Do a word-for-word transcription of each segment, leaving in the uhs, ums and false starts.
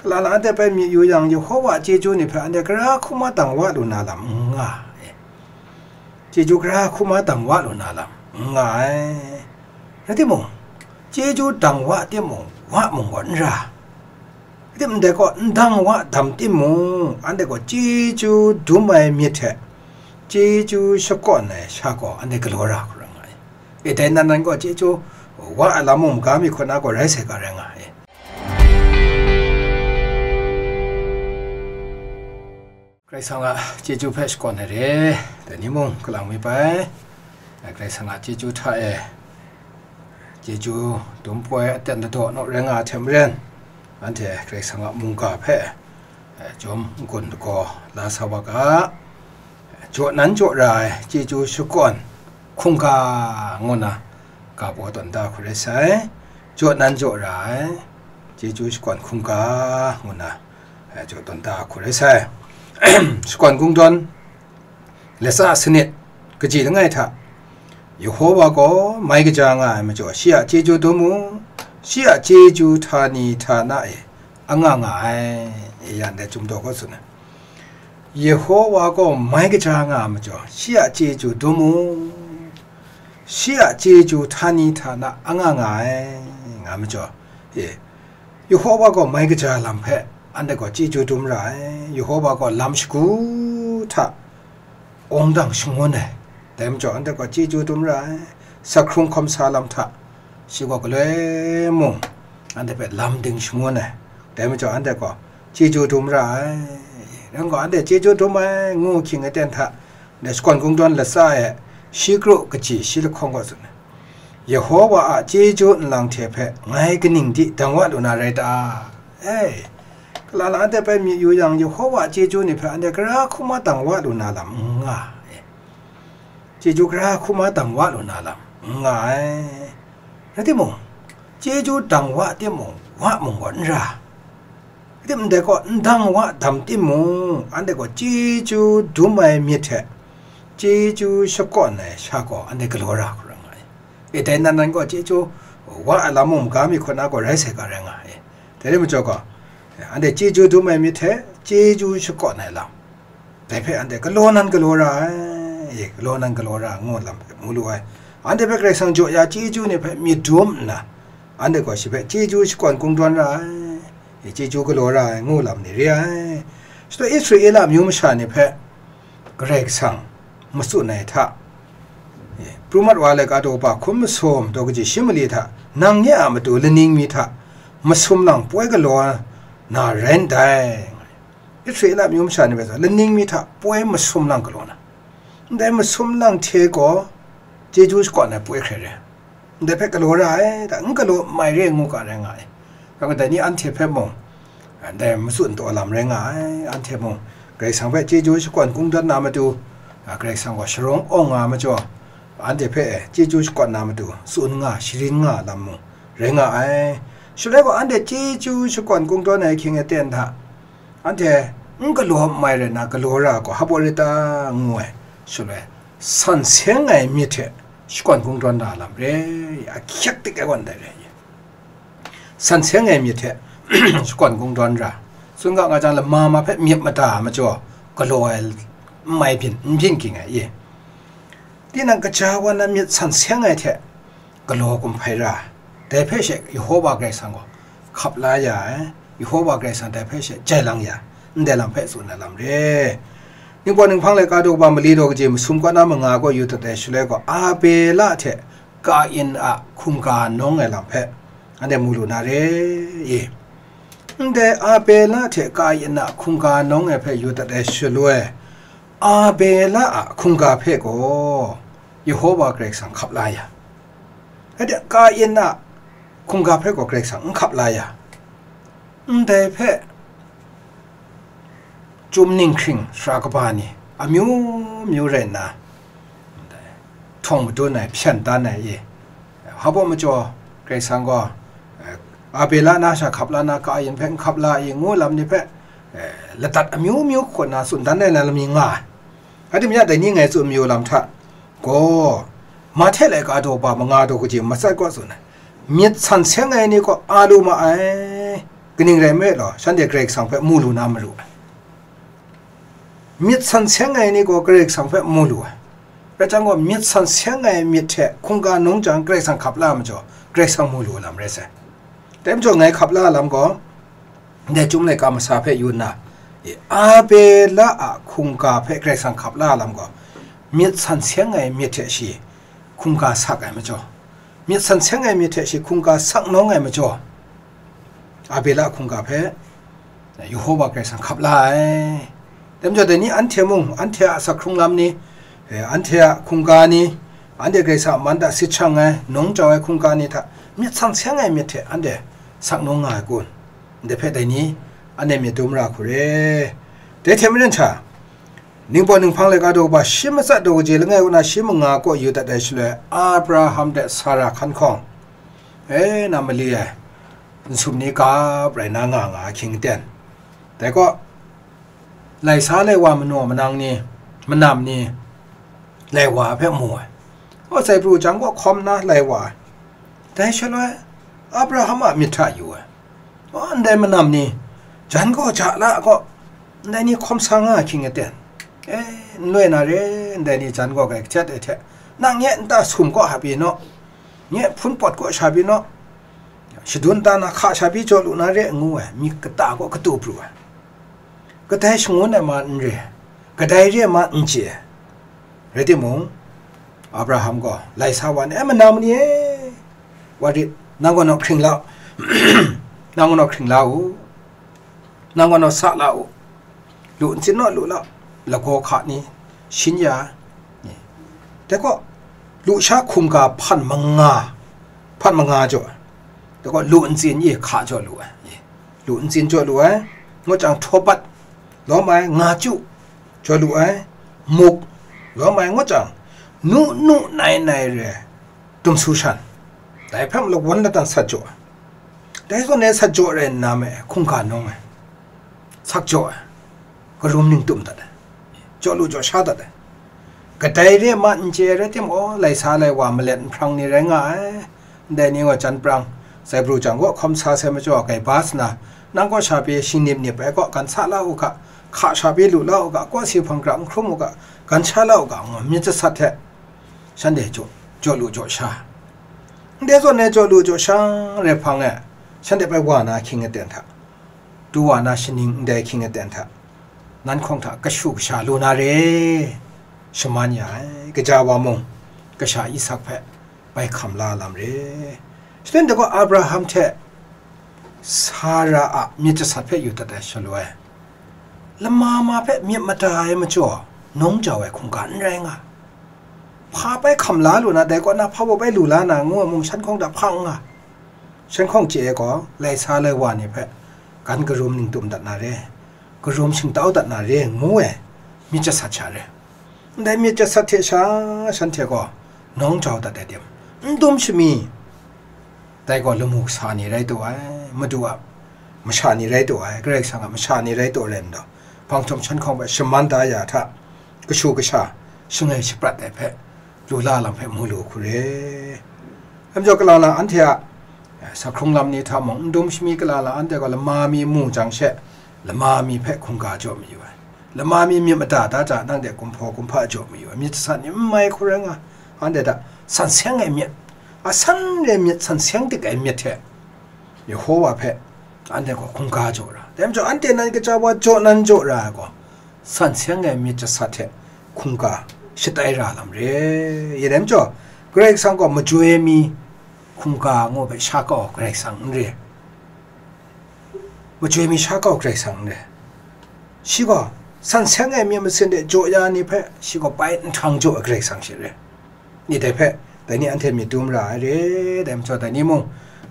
Kala la anhte bai myit yu yang, Yehova a chyeju ni hpe anhte gara hkrum dang wa lu na lam n nga ai. Chyeju gara hkrum dang wa lu na lam n nga ai. Rai timung, chyeju dang wa timung, wa mung gaw n ra. Rai tim, ndai gaw n dang wa dam timung, anhte gaw chyeju dum ai myit hte chyeju shakawn ai sha gaw anhte galaw ra hkrum nga ai. E, dai nan nan gaw chyeju wa ai lam mung maga mi hku na gaw rai sai ga rai nga ai. Karai Kasang a chyeju hpe shakawn ai re, dai ni mung kalang mi bai, Karai Kasang a chyeju hta e, chyeju dum poi aten ladaw naw rai nga ai hte maren, anhte Karai Kasang a mungga hpe, eh, jawm n-gun lagaw la sa wa ga, jaw nan jaw ra ai chyeju shakawn hkungga ngu na ga baw tawn da hku rai sai, jaw nan jaw ra ai chyeju shakawn hkungga ngu na, eh, jaw tawn da hku rai sai. Shakawn kungdawn latsa sanit kaji langai hta, Yehova gaw mai kaja nga ai majaw, shi a chyeju dum u, shi a chyeju htani htana e anga nga ai, yan dai Chyum daw kaw tsun ai. Yehova gaw mai kaja nga ai majaw, shi a chyeju dum u, shi a chyeju htani htana anga nga ai, nga ai majaw, e, Yehova gaw mai kaja lam hpe anhte gaw chyeju dum ra ai. Yehova gaw lam shagu hta awng dang shangun ai. Dai majaw anhte gaw chyeju dum ra ai. Sahkrung hkawm sa lam hta shi gaw galoi mung anhte hpe lam ding shangun ai. Dai majaw anhte gaw chyeju dum ra ai. Rai gaw, anhte chyeju dum ai ngu hkying aten hta, dai Shakawn Kungdawn latsa e shi kru kaji shi lahkawng gaw tsun ai. Yehova a chyeju nlang hte hpe ngai kaning di dang wa lu na rai ta? E, kala la anhte bai myit yu yang, Yehova a chyeju ni hpe anhte gara hkrum dang wa lu na lam n nga ai. Chyeju gara hkrum dang wa lu na lam n nga ai. Rai timung, chyeju dang wa timung, wa mung gaw n ra. Rai tim, ndai gaw n dang wa dam timung, anhte gaw chyeju dum ai myit hte chyeju shakawn ai sha gaw anhte galaw ra hkrum nga ai. E, dai nan nan gaw chyeju wa ai lam mung maga mi hku na gaw rai sai ga rai nga ai. Dai rai majaw gaw, anhte chyeju dum ai myit hte chyeju shakawn ai lam, dai hpe anhte galaw nan galaw ra ai, e, galaw nan galaw ra ai ngu lam hpe mu lu ai. Anhte hpe Karai Kasang jaw ya chyeju ni hpe myit dum nna, anhte gaw shi hpe chyeju shakawn kungdawn ra ai, e, chyeju galaw ra ai ngu lam ni re ai. Shadaw Israela amyu masha ni hpe Karai Kasang matsun ai hta, e, Pru Mat Wa Laika daw kaba hkun masum daw kaji shi mali hta, nang nye a matu laning mi hta masum lang poi galaw na rai ndai. Israela amyu masha ni hpe sa, laning mi hta poi masum lang galaw na, ndai masum lang hte gaw chyeju shakawn ai poi hkrai re ai. Ndai hpe galaw ra ai, da, n galaw n mai re ngu ga rai nga ai. Kaga dai ni anhte hpe mung, ndai matsun taw lam rai nga ai, anhte mung Karai Kasang hpe chyeju shakawn kungdawn na matu, a, Karai Kasang gaw sharawng awng nga majaw, anhte hpe chyeju shakawn na matu tsun nga, sharin nga lam mung rai nga ai. Shaloi gaw anhte chyeju shakawn kungdawn ai hkying aten hta, anhte n galaw n mai rai nna galaw ra gaw hpa baw rai ta ngu ai. Shaloi, san seng ai myit hte shakawn kungdawn na lam re, ahkyak tik ai gaw ndai re. San seng ai myit hte shakawn kungdawn ra, tsun ga nga jang, lama ma hpe myit mada ai majaw galaw ai n mai byin, n byin ging ai, i? Tinang kaja wa na myit san seng ai hte galaw kumhpai ra, dai hpe she Yehova Karai Kasang gaw hkap la ya ai, Yehova Karai Kasang dai hpe she jai lang ya, ndai lam hpe tsun ai lam re. Ningpawt Ninghpang Laika daw kaba mali daw kaji masum kaw na manga gaw yu dat ai shaloi gaw, Abela hte Kain a hkungga nawng ai lam hpe anhte mu lu na re i? Ndai Abela hte Kain a hkungga nawng ai hpe yu dat ai shaloi, Abela a hkungga hpe gaw Yehova Karai Kasang hkap la ya, rai timung, Kain a hkungga hpe gaw Karai Kasang n hkap la ya. Ndai hpe Chyum ninghkring sara kaba ni amyu myu rai nna, htawng madun ai, hpyan dan ai e. Hpa baw majaw, Karai Kasang gaw, eh, Abela na sha hkap la na, Kain hpe n hkap la i, ngu lam ni hpe, eh, ladat amyu myu hkut na tsun dan ai lam mi nga ai. Rai timung, ya dai ni ngai tsun mayu lam hta gaw, Mahte laika daw ba manga daw kaji matsat kaw tsun ai, myit san seng ai ni gaw a lu ma ai, Kaning rai nme law, shanhte Karai Kasang hpe mu lu na maru ai. Myit san seng ai ni gaw Karai Kasang hpe mu lu ai. Rai jang gaw, myit san seng ai myit hte hkungga nung jang Karai Kasang hkap la ai majaw, Karai Kasang mu lu ai lam rai sai. Dai majaw ngai hkap la ai lam gaw, ndai Chyum laika masa hpe yu nna, e, Abela a hkungga hpe Karai Kasang hkap la ai lam gaw, myit san seng ai myit hte shi hkungga sak ai majaw, myit san seng ai myit hte shi hkungga sak nawng ai majaw, Abela a hkungga hpe Yehova Karai Kasang hkap la ai. Dai majaw, dai ni anhte mung, anhte a asak hkrung lam ni, eh, anhte a hkungga ni, anhte Karai Kasang a man hta sit shang ai, nung jau ai hkungga ni hta myit san seng ai myit hte anhte sak nawng nga ai kun? Ndai hpe dai ni anhte myit dum ra hku re. Dai hte maren sha, Ningpawt Ninghpang laika daw kaba shi matsat daw kaji langai kaw na shi manga kaw yu dat ai shaloi, Abraham hte Sara hkan hkawng, e, na mali ai, nsum ni gap rai na nga nga ahkying aten. Dai kaw, laisa lai wa manaw manang ni, manam ni, lai wa hpe mu ai. Aw, sai pru jang kaw hkawm na lai wa ai. Dai shaloi, Abraham a myit hta yu ai. Aw, ndai manam ni, jan gaw ja la gaw, ndai ni hkawm sa nga ahkying aten. E, n loi na re, ndai ni jan gaw kai kachat ai hte, nang nye nta sum kaw hpa pyi naw, nye hpun pawt kaw sha pyi naw, shadun nta na hka sha pyi jaw lu na re, ngu ai, myit kata kaw katu pru ai. Kadai shangun ai ma n re, kadai re ai ma n chye. Rai timung, Abraham gaw lai sa wa ni, "E, manam ni e, wa rit, nang gaw naw hkring la u, nang gaw naw hkring la u, nang gaw naw sa la u, lu ntsin naw lu la, lagaw hka ni, shin ya ni." Dai gaw, lusha hkungga hpan manga, hpan manga jaw, dai gaw, lu ntsin e hka jaw lu ai, lu ntsin jaw lu ai, ngut jang, htaw pat lawm ai, nga chyu jaw lu ai, muk lawm ai, ngut jang, nu nu nai nai re ai, dumsu shan, dai hpe mung lawan latan sat jaw ai. Dai zawn e sat jaw rai nna me, hkungga nawng ai, sak jaw ai, karum ning tum dat ai, jaw lu jaw sha dat ai. Kadai re ma n chye ai rai timung, aw, lai sa lai wa malet nhprang ni rai nga ai. Ndai ni gaw jan prang, sai pru jang gaw hkawm sa sai majaw, kai ba sa na, nang kaw sha pyi shing nip nip ai kaw, gan sa la u ga, hka sha pyi lu la u ga, kawsi hpang kra n hkrum u ga, gan sha la u ga, ngu myit jasat hte shanhte jaw, jaw lu jaw sha. Ndai zawn e jaw lu jaw sha re hpang e, shanhte bai wa na ahkying aten hta, du wa na shaning ndai ahkying aten hta, nan hkawng hta kashu kasha lu na re, shaman ya ai, kaja wa mung, kasha Isak hpe bai hkam la lam re. Shalen dai gaw, Abraham hte Sara a myit jasat hpe yu dat ai shaloi, lama ma hpe myit mada ai majaw, nawng jau ai hkungga n rai nga. Hpa bai hkam la lu na, dai kaw na hpa baw bai lu la na, ngu ai mung, shan hkawng hta hpa n nga. Shan hkawng chye ai gaw, lai sa lai wa ni hpe gan karum ning tum dat na re, karum shingtau dat na re, ngu ai myit jasat sha re. Ndai myit jasat hte sha, shanhte gaw nawng jau dat ai tim, n dum shami, dai gaw lamu kasa ni rai taw ai, Madu a masha ni rai taw ai, Karai Kasang a masha ni rai taw ai rai nna, hpang htum shan hkawng hpe shaman da ya hta, kashu kasha, shangai shaprat ai hpe, lu la lam hpe mu lu hku re. Dai majaw, kala la anhte a, eh, sa hkrung lam ni hta mung, n dum shami kala la anhte gaw lama mi mu jang she, lama mi hpe hkungga jaw mayu ai. Lama mi myit mada da hta, nang de kumhpaw kumhpa jaw mayu ai. Myit jasat ni n mai hku rai nga, anhte hta san seng ai myit, a san re myit, san seng dik ai myit hte Yehowa hpe anhte gaw hkungga jaw ra. Dai majaw, anhte nan kaja wa jaw nan jaw ra ai gaw, san seng ai myit jasat hte hkungga shatai ra lam re. Yin dai majaw, Karai Kasang gaw majoi mi hkungga ngu hpe sha kau Karai Kasang n re. Majoi mi sha kau Karai Kasang n re. Shi gaw san seng ai myit masin de jaw ya ni hpe, shi gaw bai nhtang jaw ai Karai Kasang she re. Ni dai hpe, dai ni anhte myit dum ra ai re, dai majaw dai ni mung,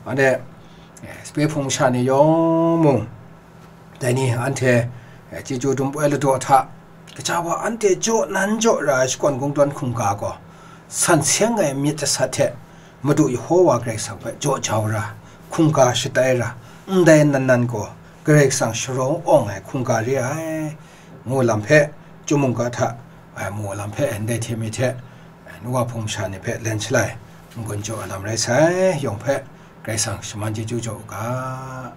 anhte, eh, sape hpung masha ni yawng mung, dai ni anhte, eh, chyeju dum poi ladaw hta, kaja wa anhte jaw nan jaw ra ai shakawn kungdawn hkungga gaw, san seng ai myit jasat hte Madu Yehowa Karai Kasang hpe jaw jau ra, hkungga shatai ra, ndai nan nan gaw Karai Kasang sharawng awng ai hkungga re ai, ngu lam hpe, Chyum mungga hta, ai, mu lam hpe, ndai hte mi hte, ai, nu wa hpung masha ni hpe len shalai n-gun jaw ai lam rai sai, yawng hpe Karai Kasang shaman chyeju jaw u ga.